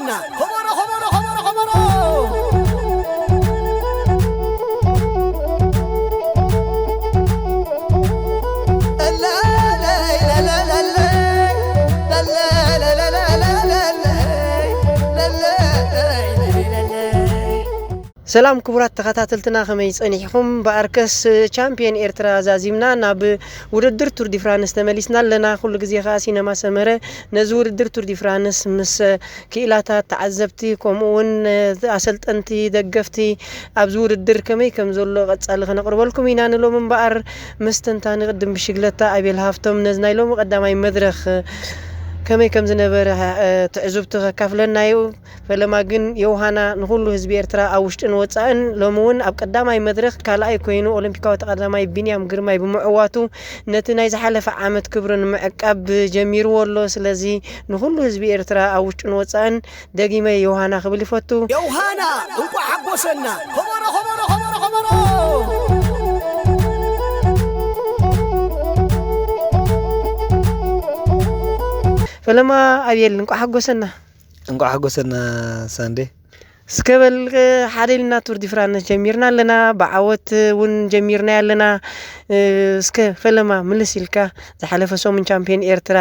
ከበሮ፣ ከበሮ፣ ከበሮ፣ ከበሮ። ሰላም ክቡራት ተኸታተልትና፣ ከመይ ጸኒሕኹም? ብኣርከስ ቻምፒየን ኤርትራ ዛዚምና ናብ ውድድር ቱር ዲ ፍራንስ ተመሊስና ኣለና። ኩሉ ግዜ ከኣ ሲነማ ሰመረ ነዚ ውድድር ቱር ዲ ፍራንስ ምስ ክኢላታት፣ ተዓዘብቲ፣ ከምኡ እውን ኣሰልጠንቲ፣ ደገፍቲ ኣብዚ ውድድር ከመይ ከም ዘሎ ቀጻሊ ከነቕርበልኩም ኢና። ንሎም እምበኣር ምስ ተንታኒ ቅድም ብሽግለታ ኣቤል ሃፍቶም ነዚ ናይ ሎሚ ቀዳማይ መድረኽ ከመይ ከም ዝነበረ፣ እ፣ ትዕዝብቱ ከካፍለና እዩ። ፈለማ ግን ዮውሃና ንኹሉ ህዝቢ ኤርትራ ኣብ ውሽጥን ወጻእን ሎሚ እውን ኣብ ቀዳማይ መድረኽ ካልኣይ ኮይኑ ኦሎምፒካዊ ተቐዳማይ ቢንያም ግርማይ ብምዕዋቱ ነቲ ናይ ዝሓለፈ ዓመት ክብሩ ንምዕቃብ ጀሚርዎ ኣሎ። ስለዚ ንኹሉ ህዝቢ ኤርትራ ኣብ ውሽጥን ወጻእን ደጊመ ዮውሃና ክብል ይፈቱ። ዮውሃና እንቋዕ ሓጎሰና። ከበሮ፣ ከበሮ፣ ከበሮ፣ ከበሮ። ፈለማ ኣቤል እንቋዕ ሓጎሰና። እንቋዕ ሓጎሰና ሳንዴ። እስከ በል፣ ሓደ ኢልና ቱር ዲ ፍራንስ ጀሚርና ኣለና። ብዓወት እውን ጀሚርና ኣለና። እ፣ እስከ ፈለማ ምልስ ኢልካ ዝሓለፈ ሰሙን ቻምፒዮን ኤርትራ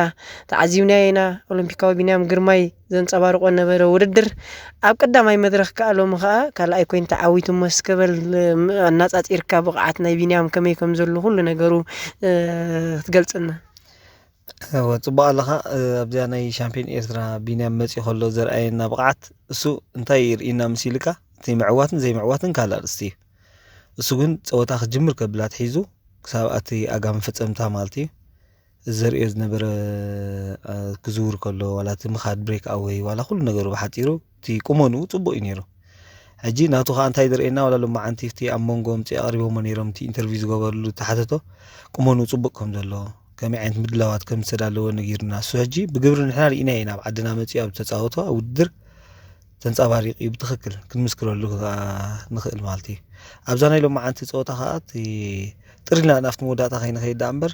ተዓዚብናዮ ኢና። ኦሎምፒካዊ ቢንያም ግርማይ ዘንጸባርቆ ነበረ ውድድር ኣብ ቀዳማይ መድረኽ ከኣ ሎሚ ከኣ ካልኣይ ኮይኑ ተዓዊቱ እሞ እስከ በል፣ እ፣ ኣናጻጺርካ ብቕዓት ናይ ቢንያም ከመይ ከም ዘሎ ኩሉ ነገሩ፣ እ፣ ክትገልጸና። እወ፣ ጽቡቕ ኣለኻ። እ፣ ኣብዚኣ ናይ ሻምፒዮን ኤርትራ ቢንያም መጺኡ ከሎ ዘርኣየና ብቕዓት፣ እሱ እንታይ ርኢና ምስ ኢልካ፣ እቲ ምዕዋትን ዘይምዕዋትን ካልእ ኣርእስቲ እዩ። እሱ ግን ጸወታ ክጅምር ከብል ኣትሒዙ ክሳብ ኣቲ ኣጋ መፈጸምታ ማለት እዩ፣ ዘርእዮ ዝነበረ፣ እ፣ ክዝውር ከሎ፣ ዋላ እቲ ምኻድ ብሬክ ኣወይ፣ ዋላ ኩሉ ነገሩ ብሓጺሩ እቲ ቁመንኡ ጽቡቕ እዩ ነይሩ። ሕጂ ናቱ ኸኣ እንታይ ዝርእየና፣ ዋላ ሎማዓንቲ እቲ ኣብ መንጎ ምጽኢ ኣቕሪቦሞ ነይሮም፣ እቲ ኢንተርቪው ዝገበርሉ፣ ዝተሓተቶ ቁመንኡ ጽቡቕ ከም ዘሎ፣ ከመይ ዓይነት ምድላዋት ከም ዝተዳለወ ነጊሩና። እሱ ሕጂ ብግብሪ ንሕና ርኢናዮ ኢና፣ ኣብ ዓድና መጺኡ ኣብ ዝተጻወቶ ኣብ ውድድር ተንጸባሪቑ እዩ ብትኽክል፣ ክንምስክረሉ ከኣ ንኽእል ማለት እዩ። ኣብዛ ናይ ሎማዓንቲ ጸወታ ከኣ እቲ ጥር ኢልና ናብቲ መወዳእታ ከይንኸይድ ደኣ እምበር፣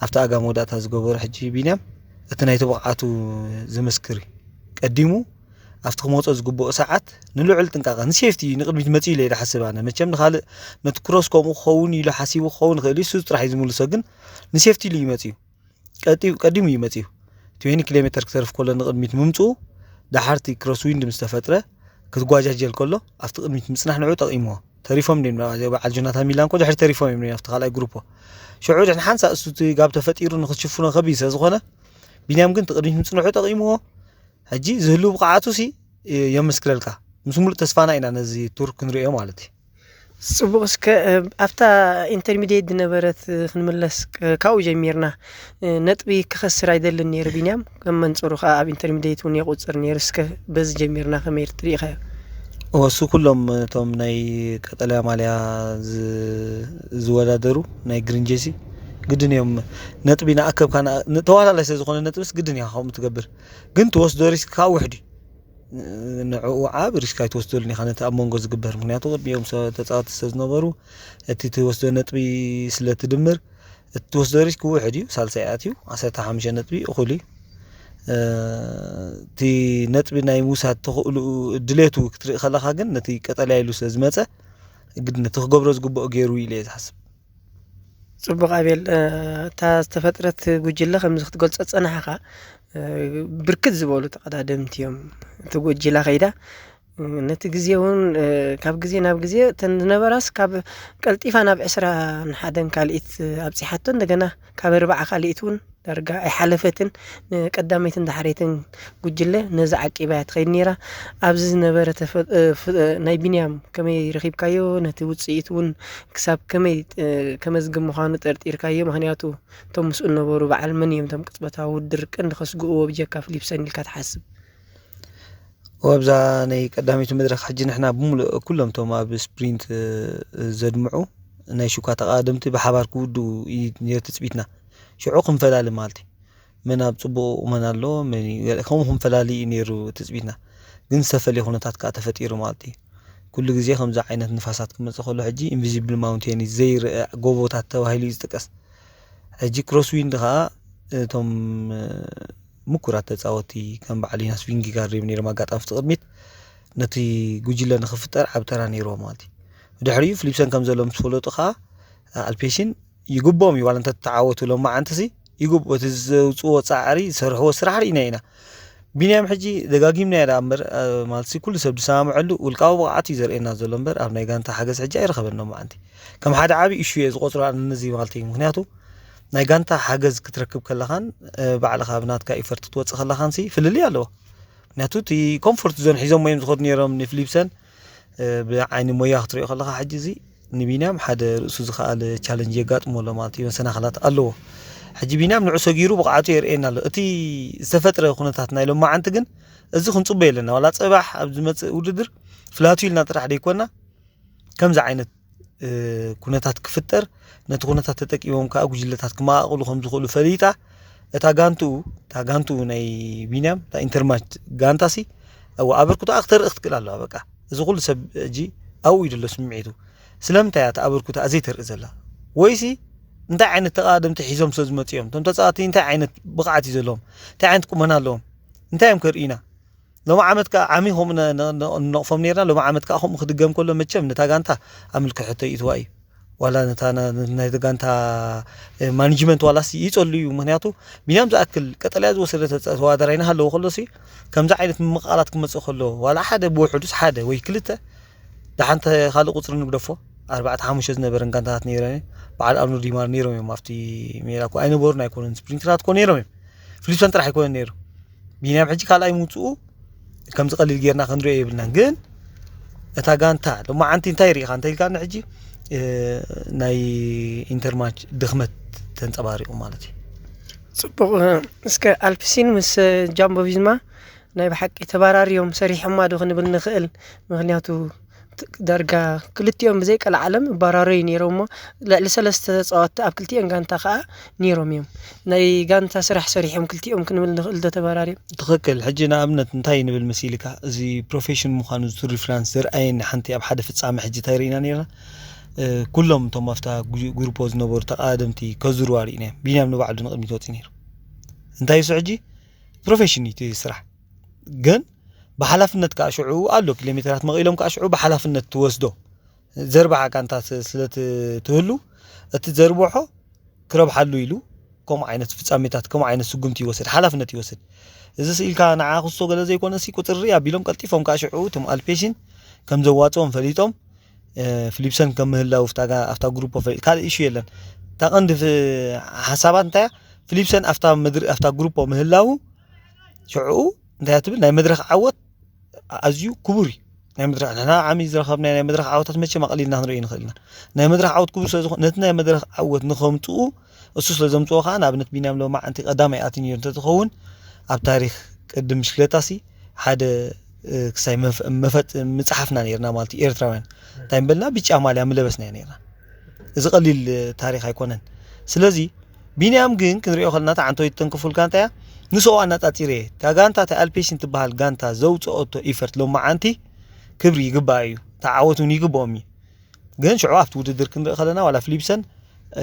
ኣብቲ ኣጋ መወዳእታ ዝገበሮ ሕጂ ቢንያም እቲ ናይቲ ብቕዓቱ ዝምስክር እዩ። ቀዲሙ ኣብቲ ክመጾ ዝግብኦ ሰዓት ንልዑል ጥንቃቐ፣ ንሴፍቲ እዩ ንቕድሚት መጺኡ ኢለ እየ ዝሓስብ ኣነ። መቸም ንኻልእ ነቲ ክሮስ ከምኡ ክኸውን ኢሉ ሓሲቡ ክኸውን ይኽእል እዩ፣ እሱ ጥራሕ እዩ ዝምልሶ፣ ግን ንሴፍቲ ኢሉ እዩ መጺኡ። ቀጢ-፣ ቀዲሙ እዩ መጺኡ። ትዌንቲ ኪሎ ሜተር ክተርፍ ከሎ ንቕድሚት ምምጽኡ፣ ደሓር እቲ ክሮስ ዊንድ ምስ ተፈጥረ፣ ክትጓጃጀል ከሎ፣ ኣብቲ ቅድሚት ምጽናሕ ንዕኡ ጠቒምዎ። ተሪፎም ድዮም፣ በዓል ጆናታን ሚላን እኮ ድሕሪ ተሪፎም እዮም ኣብቲ ካልኣይ ግሩፖ። ሽዑ ድሕሪ ሓንሳእ እሱ እቲ ጋብ ተፈጢሩ ንኽትሽፍኖ ከቢድ ስለ ዝኾነ፣ ቢንያም ግን እቲ ቅድሚት ምጽንሑ ጠቒምዎ። ሕጂ ዝህሉ ብቕዓቱሲ የመስክረልካ። ምስ ሙሉእ ተስፋና ኢና ነዚ ቱር ክንርእዮ ማለት እዩ። ጽቡቕ፣ እስከ፣ እ፣ ኣብታ ኢንተርሚዲየት ዝነበረት፣ እ፣ ክንምለስ፣ እ፣ ካብኡ ጀሚርና፣ እ፣ ነጥቢ ክኸስር ኣይደልን ነይሩ ቢንያም፣ ከም መንጽሩ ከኣ ኣብ ኢንተርሚዲየት እውን የቑጽር ነይሩ። እስከ በዚ ጀሚርና ከመይ ትሪኢኻዮ? እወ፣ እሱ ኩሎም እቶም ናይ ቀጠልያ ማልያ ዝ-፣ ዝወዳደሩ ናይ ግሪን ጄሲ ግድን እዮም። ነጥቢ ንኣከብካ ንኣ-፣ ን-፣ ተዋዳላይ ስለ ዝኾነ ነጥብስ ግድን እያ ከምኡ ትገብር። ግን ትወስዶ ሪስክ ከኣ ውሕድ እዩ። ንዕኡ ዓቢ ሪስክ ኣይትወስደሉን ኢኻ ነቲ ኣብ መንጎ ዝግበር። ምኽንያቱ ቅድሚኦም ሰ-፣ ተጻወትቲ ስለ ዝነበሩ፣ እቲ ትወስዶ ነጥቢ ስለ ትድምር፣ እቲ ትወስዶ ሪስክ ውሑድ እዩ። ሳልሳይ ኣትዩ፣ ዓሰርተ ሓሙሽተ ነጥቢ እኹል እዩ። እ፣ እቲ ነጥቢ ናይ ምውሳድ ተኽእልኡ፣ ድሌቱ ክትርኢ ከለኻ ግን፣ ነቲ ቀጠልያ ኢሉ ስለ ዝመጸ፣ ግድን እቲ ክገብሮ ዝግብኦ ገይሩ ኢለ እየ ዝሓስብ። ጽቡቕ ኣቤል፣ እ፣ እታ ዝተፈጥረት ጉጅለ ከምዚ ክትገልጾ ዝጸናሕኻ፣ እ፣ ብርክት ዝበሉ ተቐዳደምቲ እዮም እቲ ጎጅላ ከይዳ። እ፣ ነቲ ግዜ እውን፣ እ፣ ካብ ግዜ ናብ ግዜ እተን ዝነበራስ ካብ ቀልጢፋ ናብ ዕስራን ሓደን ካልኢት ኣብጺሓቶ፣ እንደገና ካብ ኣርብዓ ካልኢት እውን ዳርጋ ኣይሓለፈትን። ንቀዳመይትን ዳሕረይትን ጉጅለ ነዚ ዓቂባ እያ ትኸይድ ነይራ። ኣብዚ ዝነበረ ተፈ-፣ እ፣ ፍ-፣ እ፣ ናይ ቢንያም ከመይ ረኺብካዮ? ነቲ ውጽኢት እውን ክሳብ ከመይ፣ እ፣ ከመዝግብ ምዃኑ ጠርጢርካዮ? ምኽንያቱ እቶም ምስኡ ዝነበሩ በዓል መን እዮም እቶም ቅጽበታዊ ውድድር ቀንዲ ከስግእዎ ብጀካ ፊሊፕሰን ኢልካ ትሓስብ? ወብዛ ናይ ቀዳመይቲ መድረኽ ሕጂ ንሕና ብምሉእ ኩሎም እቶም ኣብ ስፕሪንት፣ እ፣ ዘድምዑ ናይ ሽኳ ተቐዳደምቲ ብሓባር ክውድኡ እዩ ነይሩ ትጽቢትና። ሽዑ ክንፈላሊ ማለት እዩ። መን ኣብ ጽቡቕ ቁመና ኣሎ፣ መን እዩ፣ ገለ ከምኡ ክንፈላሊ እዩ ነይሩ ትጽቢትና። ግን ዝተፈልየ ኩነታት ከኣ ተፈጢሩ ማለት እዩ። ኩሉ ግዜ ከምዚ ዓይነት ንፋሳት ክመጽእ ከሎ ሕጂ ኢንቪዚብል ማውንቴን እዩ፣ ዘይረአ ጎቦታት ተባሂሉ እዩ ዝጥቀስ። ሕጂ ክሮስ ዊንድ ከኣ እቶም፣ እ፣ ምኩራት ተፃወቲ ከም በዓል ዮናስ ቪንጊጋርድ እዮም ነይሮም። ኣጋጣሚ እቲ ቅድሚት ነቲ ጉጅለ ንክፍጠር ዓብ ተራ ነይርዎ ማለት እዩ። ብድሕሪኡ ፍሊፕሰን ከም ዘሎ ምስ ፈለጡ ከዓ ኣልፔሽን ይግብኦም እዩ። ዋላ እንተተዓወቱ ሎም መዓንትሲ ይግብኦ። እቲ ዘውፅዎ ፃዕሪ ዝሰርሕዎ ስራሕ ርኢና ኢና። ቢንያም ሕጂ ደጋጊምና ዳ እምበር ማለት ኩሉ ሰብ ዝሰማምዐሉ ውልቃዊ ብቕዓት እዩ ዘርእየና ዘሎ እምበር ኣብ ናይ ጋንታ ሓገዝ ሕጂ ኣይረኸበን ሎም መዓንቲ። ከም ሓደ ዓብዪ እሹ እየ ዝቆፅሮ ኣነ ነዚ ማለት እዩ። ምክንያቱ ናይ ጋንታ ሓገዝ ክትረክብ ከለኻን ባዕልኻ ብናትካ ኢፈርት ትወፅእ ከለኻን ሲ ፍልልይ ኣለዎ። ምክንያቱ እቲ ኮምፎርት ዞን ሒዞም ወይም ዝኸዱ ነይሮም ንፊሊፕሰን ብዓይኒ ሞያ ክትሪኦ ከለኻ ሕጂ እዚ ንቢንያም ሓደ ርእሱ ዝኸኣለ ቻለንጅ የጋጥሞ ኣሎ ማለት እዩ። መሰናኽላት ኣለዎ። ሕጂ ቢንያም ንዑ ሰጊሩ ብቕዓቱ የርእየና ኣሎ። እቲ ዝተፈጥረ ኩነታት ናይ ሎማዓንቲ ግን እዚ ክንፅቦ የለና። ዋላ ፅባሕ ኣብ ዝመፅእ ውድድር ፍላቱ ኢልና ጥራሕ ደይኮና ከምዚ ዓይነት ኩነታት ክፍጠር ነቲ ኩነታት ተጠቂሞም ከዓ ጉጅለታት ክመቓቕሉ ከም ዝኽእሉ ፈሊጣ እታ ጋንትኡ እታ ጋንትኡ ናይ ቢንያም እታ ኢንተርማች ጋንታሲ ኣበርክቶ ኣክተርኢ ክትክእል ኣለዋ። በቃ እዚ ኩሉ ሰብ ሕጂ ኣብኡ እዩ ዘሎ ስምዒቱ። ስለምንታይ እያ ተኣበርኩታ ዘይተርኢ ዘላ? ወይሲ እንታይ ዓይነት ተቓደምቲ ሒዞም ስለ ዝመፅኦም እቶም ተፃዋቲ እንታይ ዓይነት ብቕዓት እዩ ዘለዎም? እንታይ ዓይነት ቁመና ኣለዎም? እንታይ እዮም ከርእዩና? ሎም ዓመት ከዓ ዓሚ ከምኡ ነቕፎም ነርና። ሎም ዓመት ከዓ ከምኡ ክድገም ከሎ መቸም ነታ ጋንታ ኣምልክሕቶ ይእትዋ እዩ። ዋላ ነታ ናይ ጋንታ ማኔጅመንት ዋላስ ይፀሉ እዩ። ምክንያቱ ቢንያም ዝኣክል ቀጠልያ ዝወሰደ ተዋዳራይ ናሃለዎ ከሎሲ ከምዚ ዓይነት ምምቓላት ክመፅእ ከሎ ዋላ ሓደ ብውሕዱስ ሓደ ወይ ክልተ ደሓንተ ካልእ ቁፅሪ ንግደፎ ኣርባዕተ ሓሙሽተ ዝነበረን ጋንታታት ነይረን። በዓል ኣብኑር ዲማር ነይሮም እዮም ኣብቲ ሜዳ እኮ ኣይነበሩን ኣይኮነን። ስፕሪንተራት እኮ ነይሮም እዮም። ፍሊፕሰን ጥራሕ ኣይኮነን ነይሩ። ቢንያም ሕጂ ካልኣይ ምውፅኡ ከምዚ ቀሊል ጌርና ክንሪኦ የብልናን። ግን እታ ጋንታ ሎማዓንቲ እንታይ ርኢኻ እንተ ኢልካኒ ሕጂ ናይ ኢንተርማች ድኽመት ተንፀባሪቑ ማለት እዩ። ፅቡቕ። እስከ ኣልፒሲን ምስ ጃምቦ ቪዝማ ናይ ብሓቂ ተባራርዮም ሰሪሖማ ዶ ክንብል ንኽእል? ምክንያቱ ዳርጋ ክልቲኦም ብዘይ ቀልዓለም ይባራረዩ ነይሮም እሞ ልዕሊ ሰለስተ ተፃወትቲ ኣብ ክልቲኤን ጋንታ ከዓ ነይሮም እዮም። ናይ ጋንታ ስራሕ ሰሪሖም ክልቲኦም ክንብል ንኽእል ዶ ተባራርዮም? ትኽክል። ሕጂ ንኣብነት እንታይ ንብል መሲልካ፣ እዚ ፕሮፌሽን ምዃኑ ቱር ዲ ፍራንስ ዘርኣየኒ ሓንቲ ኣብ ሓደ ፍፃመ ሕጂ እንታይ ርኢና ነይርና? ኩሎም እቶም ኣብታ ጉሩፖ ዝነበሩ ተቓደምቲ ከዙርዋ ርኢና እዮም። ቢንያም ንባዕሉ ንቕድሚት ወፂ ነይሩ። እንታይ እሱ ሕጂ ፕሮፌሽን እዩ እቲ ስራሕ። ግን ብሓላፍነት ከዓ ሽዑ ኣሎ ኪሎ ሜትራት መቒሎም ከዓ ሽዑ ብሓላፍነት ትወስዶ ዘርባሓ ጋንታ ስለ ትህሉ እቲ ዘርብሖ ክረብሓሉ ኢሉ ከምኡ ዓይነት ፍፃሜታት ከምኡ ዓይነት ስጉምቲ ይወስድ፣ ሓላፍነት ይወስድ። እዚ ስኢልካ ንዓ ክስቶ ገለ ዘይኮነ ሲ ቁፅሪ ኣቢሎም ቀልጢፎም ከዓ ሽዑ እቶም ኣልፔሽን ከም ዘዋፅኦም ፈሊጦም ፍሊፕሰን ከም ምህላው ኣብታ ጉሩፖ ፈሊጥ ካልእ ኢሹ የለን። እታ ቀንዲ ሓሳባት እንታይ ፍሊፕሰን ኣብታ ጉሩፖ ምህላው ሽዑ እንታይ ትብል ናይ መድረኽ ዓወት ኣዝዩ ክቡር እዩ። ናይ መድረኽ ንሕና ዓሚ ዝረኸብና ናይ መድረኽ ዓወታት መቸም ኣቐሊልና ክንርኢ ንኽእል ኢና። ናይ መድረኽ ዓወት ክቡር ስለ ዝኾነ ነቲ ናይ መድረኽ ዓወት ንኸምፅኡ እሱ ስለ ዘምፅኦ ከዓ ንኣብነት ቢንያም ሎማዓንቲ ቀዳማይ ኣትዩ ነይሩ እንተትኸውን ኣብ ታሪክ ቅድም ብሽክለታሲ ሓደ ክሳይ መፈጥ ምፅሓፍና ነርና ማለት እዩ። ኤርትራውያን እንታይ በልና ብጫ ማልያ ምለበስና ነርና። እዚ ቀሊል ታሪክ ኣይኮነን። ስለዚ ቢንያም ግን ክንሪኦ ከለና እታ ዓንቶ ይተንክፉልካ እንታይ እያ ንስኦ ኣነፃፂረ እየ እታ ጋንታ እታ ኣልፔሽን ትበሃል ጋንታ ዘውፅኦቶ ኢፈርት ሎማዓንቲ ክብሪ ይግባእ እዩ። እታ ዓወት እውን ይግብኦም እዩ። ግን ሽዑ ኣብቲ ውድድር ክንርኢ ከለና ዋላ ፍሊፕሰን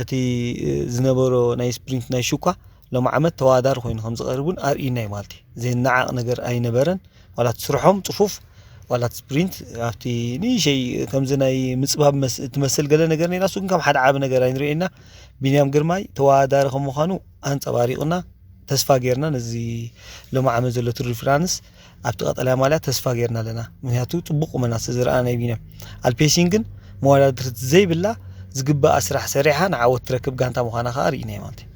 እቲ ዝነበሮ ናይ ስፕሪንት ናይ ሹኳ ሎም ዓመት ተዋዳሪ ኮይኑ ከም ዝቐርብ እውን ኣርእዩና እዩ ማለት እዩ። ዘናዓቕ ነገር ኣይነበረን። ዋላ እቲ ስርሖም ፅፉፍ ዋላ እቲ ስፕሪንት ኣብቲ ንእሸይ ከምዚ ናይ ምፅባብ ትመስል ገለ ነገር ነይራ። እሱ ግን ከም ሓደ ዓቢ ነገር ኣይንርእየና። ቢንያም ግርማይ ተወዳዳሪ ከም ምዃኑ ኣንፀባሪቑና ተስፋ ጌርና ነዚ ሎም ዓመት ዘሎ ቱር ዲ ፍራንስ ኣብቲ ቀጠልያ ማልያ ተስፋ ጌርና ኣለና። ምክንያቱ ፅቡቕ ቁመና ስለ ዝረኣና ናይ ቢንያም ኣልፔሲን ግን መወዳድርቲ ዘይብላ ዝግባኣ ስራሕ ሰሪሓ ንዓወት ትረክብ ጋንታ ምዃና ከዓ ርኢና ማለት እዩ።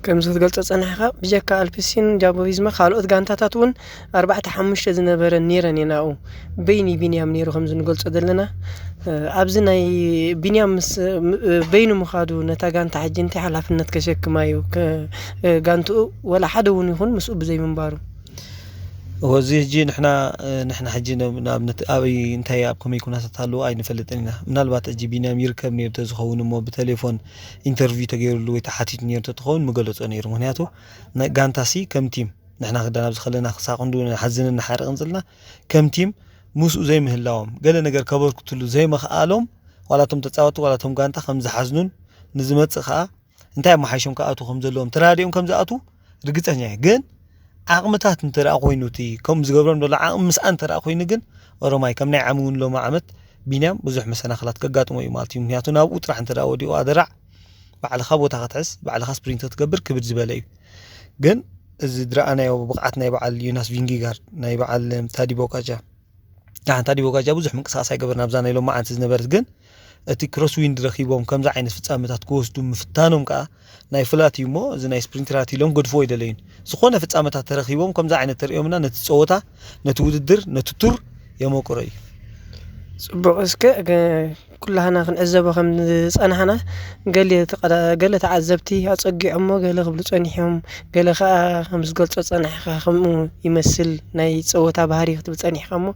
ከምዚ ክትገልፆ ፀናሕካ ብጀካ ኣልፕሲን ጃምቦ ቪዝማ ካልኦት ጋንታታት እውን ኣርባዕተ ሓሙሽተ ዝነበረ ነይረን እየን ኣብኡ በይኒ ቢንያም ነይሩ ከምዚ ንገልፆ ዘለና ኣብዚ ናይ ቢንያም ምስ በይኑ ምኻዱ ነታ ጋንታ ሕጂ እንታይ ሓላፍነት ከሸክማ እዩ ጋንትኡ ወላ ሓደ እውን ይኹን ምስኡ ብዘይምንባሩ እዚ ሕጂ ንሕና ንሕና ሕጂ ንኣብነት ኣበይ እንታይ ኣብ ከመይ ኩነታት ኣለዎ ኣይንፈልጥን ኢና። ምናልባት ሕጂ ቢንያም ይርከብ ነይሩ ተዝኸውን እሞ ብቴሌፎን ኢንተርቪው ተገይሩሉ ወይ ተሓቲቱ ነይሩ ተትኸውን ምገለጾ ነይሩ። ምክንያቱ ጋንታሲ ከም ቲም ንሕና ክዳን ኣብዚ ከለና ክሳቕ እንዱ ንሓዝንን ንሓርቕን ዘለና ከም ቲም ምስኡ ዘይምህላዎም ገለ ነገር ከበርክትሉ ዘይምኽኣሎም ዋላቶም ተፃወቲ ዋላቶም ጋንታ ከም ዝሓዝኑን ንዝመፅእ ከዓ እንታይ ኣመሓይሾም ክኣትዉ ከም ዘለዎም ተራዲኦም ከም ዝኣትዉ ርግፀኛ እየ። ግን ዓቕምታት እንተ ደኣ ኮይኑ፣ እቲ ከም ዝገብሮም ዘሎ ዓቕሚ ምስኣን እንተ ደኣ ኮይኑ ግን፣ ኦሮማይ ከም ናይ ዓሚ እውን ሎሚ ዓመት ቢንያም ብዙሕ መሰናኽላት ከጋጥሞ እዩ ማለት እዩ። ምክንያቱ ናብኡ ጥራሕ እንተ ደኣ ወዲቑ ኣደራዕ፣ ባዕልኻ ቦታ ክትሕዝ፣ ባዕልኻ ስፕሪንት ክትገብር ክብድ ዝበለ እዩ። ግን እዚ ዝረኣናዮ ብቕዓት ናይ በዓል ዮናስ ቪንጊጋርድ፣ ናይ በዓል ታዲ ቦጋጃ፣ ንሓንቲ ታዲ ቦጋጃ ብዙሕ ምንቅስቃስ ኣይገበርና ኣብዛ ናይ ሎማዓንቲ ዝነበረት፣ ግን እቲ ክሮስ ዊንድ ረኺቦም ከምዚ ዓይነት ፍጻመታት ክወስዱ ምፍታኖም ከኣ ናይ ፍላት እዩ እሞ፣ እዚ ናይ ስፕሪንት ራት ኢሎም ገድፍዎ ኣይደለዩን። ዝኾነ ፍጻመታት ተረኺቦም ከምዚ ዓይነት ተርእዮምና፣ ነቲ ጸወታ፣ ነቲ ውድድር፣ ነቲ ቱር የመቁሮ እዩ። ጽቡቕ። እስከ ገ-፣ ኩላህና ክንዕዘቦ ከም ዝጸናሕና፣ ገለ ተቐዳ-፣ ገለ ተዓዘብቲ ኣጸጊዖሞ፣ ገለ ክብሉ ጸኒሖም፣ ገለ ከኣ ከም ዝገልጾ ጸናሕካ ከምኡ ይመስል ናይ ጸወታ ባህሪ ክትብል ጸኒሕካ እሞ፣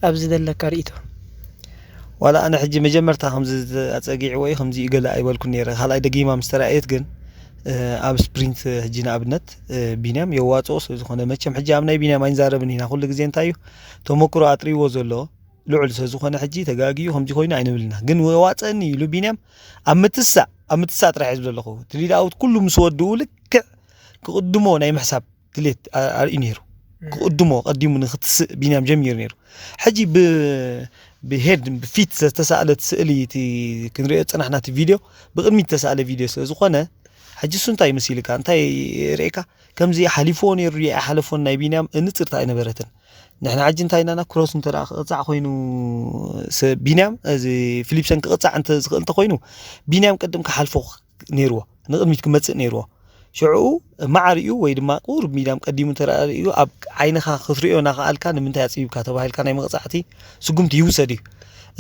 ኣብዚ ዘለካ ርእይቶ? ዋላ ኣነ ሕጂ መጀመርታ ከምዚ ኣጸጊዕዎ እዩ፣ ከምዚ እዩ ገለ ኣይበልኩን ነይረ። ካልኣይ ደጊማ ምስ ተራእየት ግን፣ እ፣ ኣብ ስፕሪንት ሕጂ ንኣብነት፣ እ፣ ቢንያም የዋጽኦ ስለ ዝኾነ፣ መቸም ሕጂ ኣብ ናይ ቢንያም ኣይንዛረብን ኢና። ኩሉ ግዜ እንታይ እዩ ተመክሮ ኣጥሪዎ ዘሎ ልዑል ስለ ዝኾነ፣ ሕጂ ተጋግዩ ከምዚ ኮይኑ ኣይንብልና። ግን የዋጽአኒ ኢሉ ቢንያም ኣብ ምትሳእ፣ ኣብ ምትሳእ ጥራሕ እየ ዝብል ኣለኹ። እቲ ሊድ ኣውት ኩሉ ምስ ወድኡ ልክዕ ክቕድሞ ናይ ምሕሳብ ድሌት ኣ-፣ ኣርእዩ ነይሩ። እም። ክቕድሞ ቀዲሙ ንክትስእ ቢንያም ጀሚሩ ነይሩ። ሕጂ ብ-፣ ብሄድ፣ ብፊት ዝተሳእለት ስእሊ፣ እቲ ክንሪኦ ዝጸናሕና እቲ ቪድዮ፣ ብቕድሚት ዝተሳእለ ቪድዮ ስለ ዝኾነ፣ ሕጂ እሱ እንታይ መሲልካ? እንታይ ርእየካ? ከምዚ ሓሊፍዎ ነይሩ ድዩ ኣይሓለፎን ናይ ቢንያም ንጽርቲ ኣይነበረትን። ንሕና ሕጂ እንታይ ኢናና? ክሮስ እንተ ደኣ ክቕጻዕ ኮይኑ፣ ስ-፣ ቢንያም፣ እዚ ፊሊፕሰን ክቕጻዕ እንተ ዝኽእል እንተ ኮይኑ፣ ቢንያም ቅድም ክሓልፎ ነይርዎ፣ ንቕድሚት ክመጽእ ነይርዎ። ሽዑ ማዕሪኡ ወይ ድማ ቁሩብ ሚድያም ቀዲሙ እንተ ደኣ ርእዩ፣ ኣብ ዓይንኻ ክትርእዮ እናኸኣልካ ንምንታይ ኣጽቢብካ ተባሂልካ ናይ መቕጻዕቲ ስጉምቲ ይውሰድ እዩ።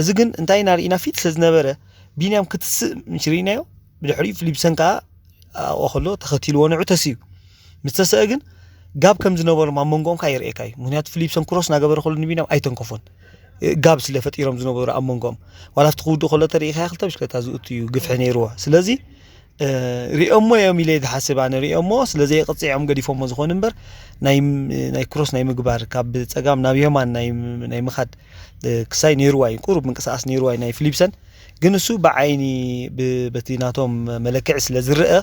እዚ ግን እንታይ ኢና ርኢና? ፊት ስለ ዝነበረ ቢንያም ክትስእ ምሽ ርኢናዮ። ብድሕሪኡ ፊሊፕሰን ከኣ ኣብኡ ከሎ ተኸቲልዎ ንዑ ተስኡ። ምስ ተስአ ግን ጋብ ከም ዝነበሮም ኣብ መንጎኦም ከኣ የርእየካ እዩ። ምኽንያቱ ፊሊፕሰን ክሮስ እናገበረ ከሎ ንቢንያም ኣይተንከፎን። ጋብ ስለ ፈጢሮም ዝነበሩ ኣብ መንጎኦም። ዋላ ኣብቲ ክውድእ ከሎ ተሪኢኻዮ ክልተ ብሽክለታ ዝእቱ እዩ ግፍሒ ነይርዎ። ስለዚ፣ እ፣ ሪኦሞ እዮም ኢለ ዝሓስብ ኣነ። ሪኦሞ ስለ ዘይቕጽዕ እዮም ገዲፎሞ ዝኾኑ እምበር፣ ናይ፣ ናይ ክሮስ ናይ ምግባር፣ ካብ ጸጋም ናብ የማን ናይ፣ ናይ ምኻድ፣ እ፣ ክሳይ ነይርዋ እዩ። ቁሩብ ምንቅስቓስ ነይርዋ እዩ ናይ ፊሊፕሰን። ግን እሱ ብዓይኒ፣ ብ-፣ በቲ ናቶም መለክዒ ስለ ዝረአ፣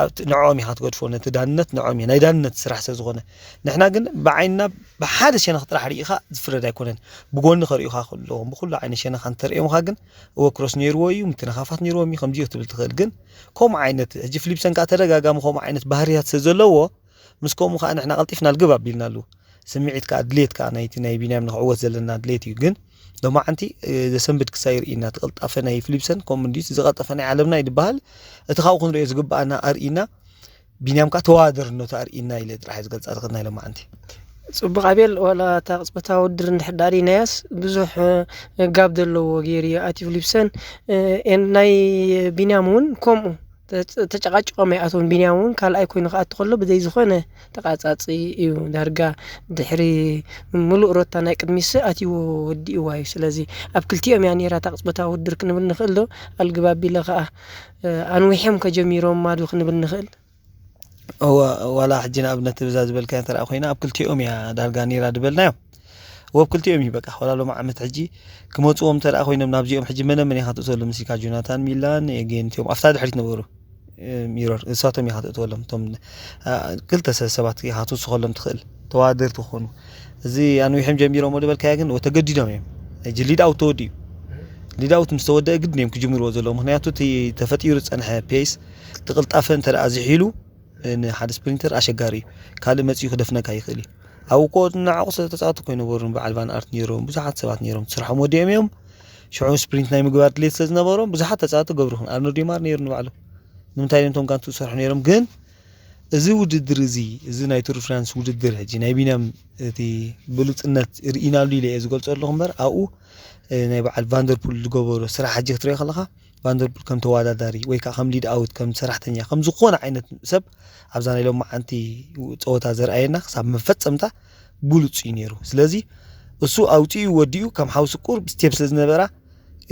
ኣብቲ ንዕኦም ኢኻ ትገድፎ፣ ነቲ ዳንነት ንዕኦም እዩ። ናይ ዳንነት ስራሕ ስለ ዝኾነ። ንሕና ግን ብዓይንና ብሓደ ሸነኽ ጥራሕ ርኢኻ ዝፍረድ ኣይኮነን። ብጎኒ ከርእዩኻ ከለዎም፣ ብኹሉ ዓይነት ሸነኻ እንተርእዮምኻ ግን፣ እወ ክሮስ ነይርዎ እዩ፣ ምትንኻፋት ነይርዎም እዩ፣ ከምዚ እዩ ክትብል ትኽእል። ግን ከምኡ ዓይነት፣ ሕጂ ፊሊፕሰን ከኣ ተደጋጋሚ ከምኡ ዓይነት ባህርያት ስለ ዘለዎ፣ ምስ ከምኡ ከኣ ንሕና ቀልጢፍና ልግብ ኣቢልናሉ። ስምዒት ከኣ ድሌት ከኣ ናይቲ ናይ ቢንያም ንኽዕወት ዘለና ድሌት እዩ። ግን ሎማዓንቲ፣ እ፣ ዘሰንብድ ክሳይ ርኢና፣ እቲ ቅልጣፈ ናይ ፊሊፕሰን ከምኡ እንድዩ፣ እቲ ዝቐልጠፈ ናይ ዓለምና እዩ ዝበሃል። እቲ ካብኡ ክንርእዮ ዝግብኣና ኣርኢና፣ ቢንያም ከኣ ተወዳዳርነቱ ኣርኢና ኢለ ጥራሕ እየ ዝገልጻ ዝኽእል ናይ ሎማዓንቲ። ጽቡቕ ኣቤል፣ ዋላ እታ ቅጽበታዊ ውድድር እንድሕር ደኣ ርኢናያስ ብዙሕ፣ እ፣ ጋብ ዘለዎ ገይሩ እዩ ኣቲ ፊሊፕሰን። እ፣ ኤን ናይ ቢንያም እውን ከምኡ ተ-፣ ተጨቃጭቆም ኣይኣተውን። ቢንያም እውን ካልኣይ ኮይኑ ክኣቱ ከሎ ብዘይ ዝኾነ ተቃጻጺ እዩ ዳርጋ ድሕሪ ምሉእ ሮታ ናይ ቅድሚት ኣትይዎ ወዲእዋ እዩ። ስለዚ ኣብ ክልቲኦም እያ ነይራ እታ ቅጽበታዊ ውድድር ክንብል ንኽእል ዶ? ኣልግብ ኣቢለ ከኣ፣ እ፣ ኣንዊሖም ከጀሚሮማ ዶ ክንብል ንኽእል? እወ፣ ዋላ ሕጂ ንኣብነት እዛ ዝበልካያ እንተ ደኣ ኮይና ኣብ ክልቲኦም እያ ዳርጋ ነይራ ዝበልናዮ። ወብ ክልቲኦም እዩ በቃ። ዋላ ሎም ዓመት ሕጂ ክመጽዎም እንተ ደኣ ኮይኖም ናብዚኦም ሕጂ መነ መን ኢኻ ትእትወሎም? ምስልካ ጆናታን ሚላን፣ ኤጌን እቲኦም ኣብታ ድሕሪት ነበሩ። እ፣ ሚሮር፣ እሳቶም ኢኻ ትእትወሎም። እቶም፣ አ፣ ክልተ ሰ-፣ ሰባት ኢኻ ትውስኸሎም ትኽእል። ተወዳደርቲ ክኾኑ። እዚ ኣንዊሖም ጀሚሮም ዝበልካዮ ግን ተገዲዶም እዮም። ሕጂ ሊድ ኣውት ተወዲኡ። ሊድ ኣውት ምስ ተወደአ ግድን እዮም ክጅምርዎ ዘለዎም። ምኽንያቱ እቲ ተፈጢሩ ዝጸንሐ ፔስ፣ እቲ ቅልጣፈ እንተ ደኣ ዝሒሉ፣ ንሓደ ስፕሪንተር ኣሸጋሪ እዩ። ካልእ መጺኡ ክደፍነካ ይኽእል እዩ። ኣብ እኮ ንዓቑ ስለ ተጻወቱ እኮ ይነበሩ፣ በዓል ቫን ኣርት ነይሮም፣ ብዙሓት ሰባት ነይሮም። ስርሖም ወዲኦም እዮም። ሽዑ ስፕሪንት ናይ ምግባር ድሌት ስለ ዝነበሮም፣ ብዙሓት ተጻወቱ ገብሩ ይኹን። ኣርኖልድ ዴማር ነይሩ ንባዕሉ። ንምንታይ እዮም እቶም ጋንቱ ዝሰርሑ ነይሮም? ግን እዚ ውድድር እዚ፣ እዚ ናይ ቱር ፍራንስ ውድድር፣ ሕጂ ናይ ቢንያም እቲ ብሉጽነት ርኢናሉ ኢለ እየ ዝገልጾ ኣለኹ እምበር፣ ኣብኡ፣ እ፣ ናይ በዓል ቫንደርፑል ዝገበሮ ስራሕ ሕጂ ክትሪኦ ከለኻ፣ ቫንደርፑል ከም ተወዳዳሪ ወይ ከዓ ከም ሊድ ኣውት፣ ከም ሰራሕተኛ፣ ከም ዝኾነ ዓይነት ሰብ ኣብዛ ናይ ሎማዓንቲ ጸወታ ዘርኣየና ክሳብ መፈጸምታ ብሉጽ እዩ ነይሩ። ስለዚ እሱ ኣውጺኡ ወዲኡ ከም ሓውሲ ቁሩብ ስቴፕ ስለ ዝነበራ፣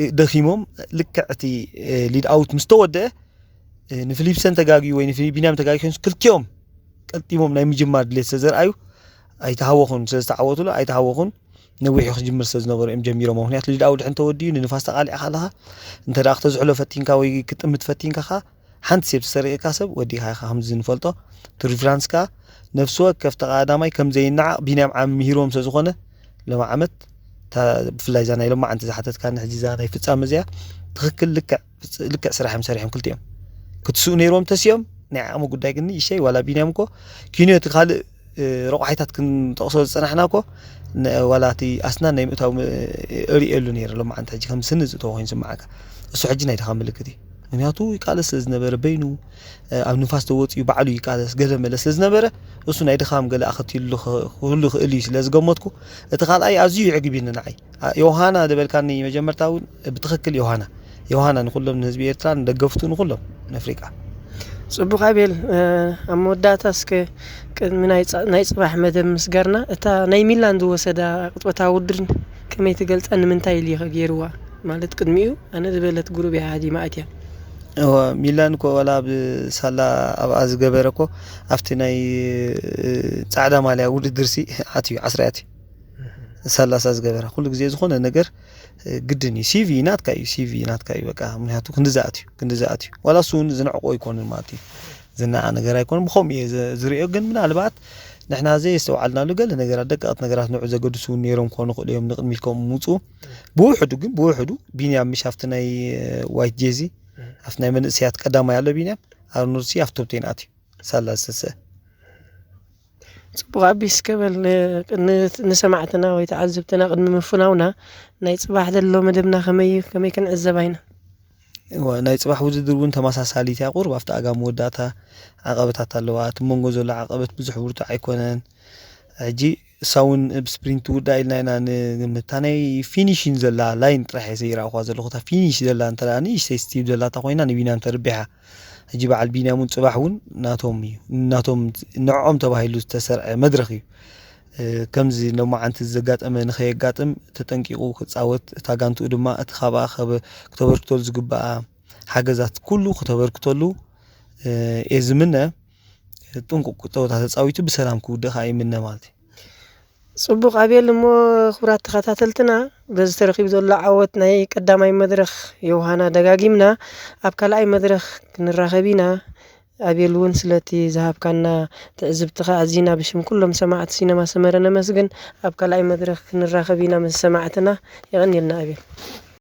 እ፣ ደኺሞም። ልክዕ እቲ፣ እ፣ ሊድ ኣውት ምስ ተወደአ፣ እ፣ ንፊሊፕሰን ተጋግዩ ወይ ንፊ-፣ ቢንያም ተጋግዩ ኮይኑ ክልቲኦም ቀልጢሞም ናይ ምጅማር ድሌት ስለ ዘርኣዩ ኣይተሃወኹን፣ ስለ ዝተዓወቱሉ ኣይተሃወኹን። ነዊሑ ክጅምር ስለ ዝነበሩ እዮም ጀሚሮም። ምኽንያቱ ሊድ ኣውት ድሕን ተወዲኡ ንንፋስ ተቓሊዕካ ኣለኻ፣ እንተ ደኣ ክተዝሕሎ ፈቲንካ ወይ ክጥምት ፈቲንካ ኸኣ ሓንቲ ሴብ ተሰሪቕካ ሰብ ወዲኻ ኢኻ። ከምዚ ንፈልጦ ቱር ዲ ፍራንስ ከኣ ነፍሲ ወከፍ ተቐዳዳማይ ከም ዘይነዓቕ ቢንያም ዓሚ ምሂርዎም ስለ ዝኾነ፣ ሎም ዓመት እታ፣ ብፍላይ እዛ ናይ ሎማዓንቲ ዝሓተትካኒ ሕጂ እዛ ናይ ፍጻመ እዚኣ ትኽክል፣ ልክዕ ፍጽ-፣ ልክዕ ስራሕ እዮም ሰሪሖም ክልቲኦም። ክትስኡ ነይሮም ተሲኦም፣ ናይ ዓቕሚ ጉዳይ ግን ንእሽተይ ዋላ ቢንያም እኮ ኪንዮ እቲ ካልእ፣ እ፣ ረቋሒታት ክንጠቕሶ ዝጸናሕና እኮ ነ-፣ ዋላ እቲ ኣስናን ናይ ምእታው ም-፣ እርእየሉ ነይረ። ሎማዓንቲ ሕጂ ከም ስኒ ዝእተዎ ኮይኑ ዝስምዓካ፣ እሱ ሕጂ ናይ ድኻ ምልክት እዩ። ምክንያቱ ይቃለስ ስለ ዝነበረ በይኑ፣ እ፣ ኣብ ንፋስ ተወጺኡ ባዕሉ ይቃለስ ገለ መለ ስለ ዝነበረ፣ እሱ ናይ ድኻም ገለ ኣኸቲሉ ኽ-፣ ክህሉ ክእል እዩ ስለ ዝገመትኩ፣ እቲ ካልኣይ ኣዝዩ ይዕግቢኒ ንዓይ። ኣ-፣ ዮሃና ዝበልካኒ መጀመርታ እውን ብትኽክል ዮሃና። ዮሃና ንኹሎም ንህዝቢ ኤርትራ፣ ንደገፍቱ፣ ንኹሎም ንኣፍሪቃ። ጽቡቕ ኣቤል፣ እ፣ ኣብ መወዳእታ እስከ ቅድሚ ናይ ጸ-፣ ናይ ጽባሕ መደብ ምስጋርና፣ እታ ናይ ሚላን ዝወሰዳ ቅጽበታዊ ውድድር ከመይ ትገልጻ? ንምንታይ ኢሉ ከ ገይርዋ? ማለት ቅድሚኡ ኣነ ዝበለት ጉሩብ እያ ሃዲማ ኣትያ። እወ፣ ሚላን እኮ ዋላ ኣብ ሳላ ኣብኣ ዝገበረ እኮ ኣብቲ ናይ፣ እ፣ ጻዕዳ ማልያ ውድድር ሲ ኣትዩ፣ ዓስራ ኣትዩ። ሳላ እሳ ዝገበረ። ኩሉ ግዜ ዝኾነ ነገር፣ እ፣ ግድን እዩ። ሲቪ ናትካ እዩ፣ ሲቪ ናትካ እዩ በቃ። ምክንያቱ ክንዲ ዝኣትዩ፣ ክንዲ ዝኣትዩ። ዋላ እሱ እውን ዝንዕቆ ኣይኮንን ማለት እዩ። ዝነዓ ነገር ኣይኮነን። ብኸምኡ እየ ዝ-፣ ዝርእዮ። ግን ምናልባት ንሕና ዘየስተውዓልናሉ ገለ ነገራት፣ ደቀቕቲ ነገራት ንዑ ዘገድሱ እውን ነይሮም ክኾኑ ይኽእሉ እዮም፣ ንቕድሚት ከምኡ ምውፅኡ። ብውሕዱ ግን፣ ብውሕዱ ቢንያም ምሽ ኣብቲ ናይ፣ እ፣ ዋይት ጄዚ፣ ኣብቲ ናይ መንእሰያት ቀዳማይ ኣሎ ቢንያም፣ ኣብ ኑርሲ ኣብ ቶፕ ቴን ኣትዩ። ሳላ ዝተስአ። ጽቡቕ ኣቢ፣ እስከ በል ን-፣ ን-፣ ንሰማዕትና ወይ ተዓዘብትና ቅድሚ ምፍናውና ናይ ጽባሕ ዘሎ መደብና ከመይ እዩ? ከመይ ክንዕዘባ ኢና? እወ፣ ናይ ጽባሕ ውድድር እውን ተመሳሳሊት እያ። ቁሩብ ኣብቲ ኣጋ መወዳእታ ዓቐበታት ኣለዋ። እቲ መንጎ ዘሎ ዓቐበት ብዙሕ ብርቱዕ ኣይኮነን። ሕጂ እሳ እውን ብስፕሪንት ትውዳእ ኢልና ኢና ንግምት። እታ ናይ ፊኒሽን ዘላ ላይን ጥራሕ እየ ዘይረኣኹዋ ዘለኹ። እታ ፊኒሽ ዘላ እንተ ደኣ ንእሽተይ ስቲብ ዘላ እታ ኮይና ንቢንያም ተርቢሓ። ሕጂ በዓል ቢንያም እውን ጽባሕ እውን ናቶም እዩ። ናቶም፣ ንዕኦም ተባሂሉ ዝተሰርዐ መድረኽ እዩ። እ፣ ከምዚ ሎማዓንቲ ዘጋጠመ ንኸየጋጥም ተጠንቂቑ ክጻወት፣ እታ ጋንትኡ ድማ እቲ ካብኣ ከበ-፣ ክተበርክተሉ ዝግብኣ ሓገዛት ኩሉ ክተበርክተሉ፣ እ፣ እየ ዝምነ። ጥንቁቕ ጸወታ ተጻዊቱ ብሰላም ክውድእ ከኣ ይምነ ማለት እዩ። ጽቡቕ ኣቤል፣ እሞ ክቡራት ተኸታተልትና፣ በዚ ተረኺቡ ዘሎ ዓወት ናይ ቀዳማይ መድረኽ ዮሃና ደጋጊምና ኣብ ካልኣይ መድረኽ ክንራኸብ ኢና። ኣቤል እውን ስለቲ ዝሃብካና ትዕዝብትኻ ኣዚና ብሽም ኩሎም ሰማዕቲ ሲነማ ሰመረ ነመስግን። ኣብ ካልኣይ መድረኽ ክንራኸብ ኢና ምስ ሰማዕትና። የቐንየልና ኣቤል።